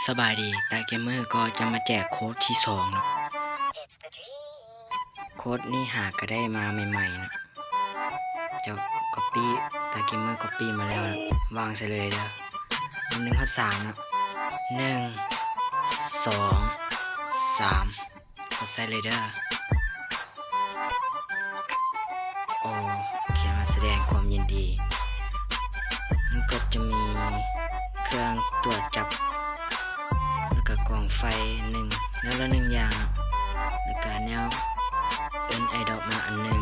ສະບາຍດີ ຕາເກມເມີກໍຈະມາແຈກໂຄດທີສອງເນາະ. ໂຄດນີ້ຫາກະໄດ້ມາໃໝ່ໆເນາະ. ເຈົ້າກັອບປີ້ ຕາເກມເມີກັອບປີ້ມາແລ້ວເນາະ ວາງໃສ່ເລີຍເດີ ນັບໜຶ່ງຮອດສາມເນາະ. ໜຶ່ງ ສອງ ສາມ ກົດໃສ່ເລີຍເດີ. ໂອເຄ ມາສະແດງຄວາມຍິນດີ. ມັນກໍຈະມີເຄື່ອງຕົວຈະຈັບ ແລ້ວກະກອງໄຟໜຶ່ງ ແນວລະໜຶ່ງຢ່າງ ແລ້ວກະແນວເອີ້ນໄອດອບມາອັນໜຶ່ງ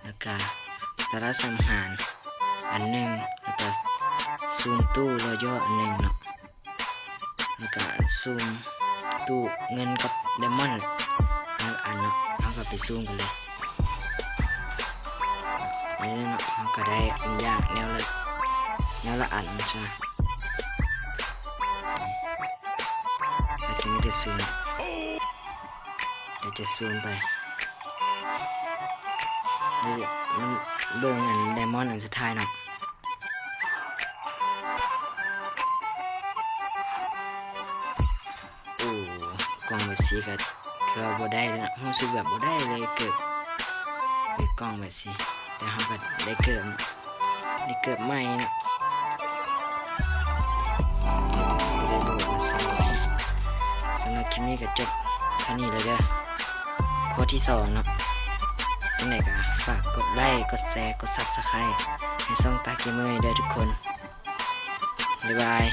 ແລ້ວກະຕະຫຼາດສັງຫານອັນໜຶ່ງ ແລ້ວກະຊຸມຕູ້ລໍຍໍອັນໜຶ່ງເນາະ. ແລ້ວກະຊຸມຕູ້ເງິນກັບໄດມອນອັນເນາະ ເຮົາກໍໄປຊຸມກັນເລີຍ. ນີ້ເນາະ ເຮົາກໍໄດ້ອັນຢ່າງແນວລະ ແນວລະອັນຊະ. ແລ້ວກໍມີແຕ່ຊຸມ ດຽວຈະຊູມໄປ ນີ້ ມັນເບິ່ງອັນໄດມອນອັນສຸດທ້າຍເນາະ. ໂອ້ ກ້ອງແບບຊີ້ກໍຄືວ່າບໍ່ໄດ້ເລີຍເນາະ ຮູ້ສຶກແບບບໍ່ໄດ້ເລີຍເກີບ ເປັນກ້ອງແບບຊີ້ ແຕ່ເຮົາກໍໄດ້ເກີບເນາະ. ໄດ້ເກີບໃໝ່ເນາະ. ສຳລັບຄລິບນີ້ກໍຈົບເທົ່ານີ້ເລີຍເດີ ໂຄດທີສອງເນາະ. ຈັ່ງໃດກໍຝາກກົດໄລ້ ກົດແຊ ກົດຊັບສະໄຄຣບ໌ ໃຫ້ຊ່ອງຕາເກມເມີເດີທຸກຄົນ. ບາຍບາຍ.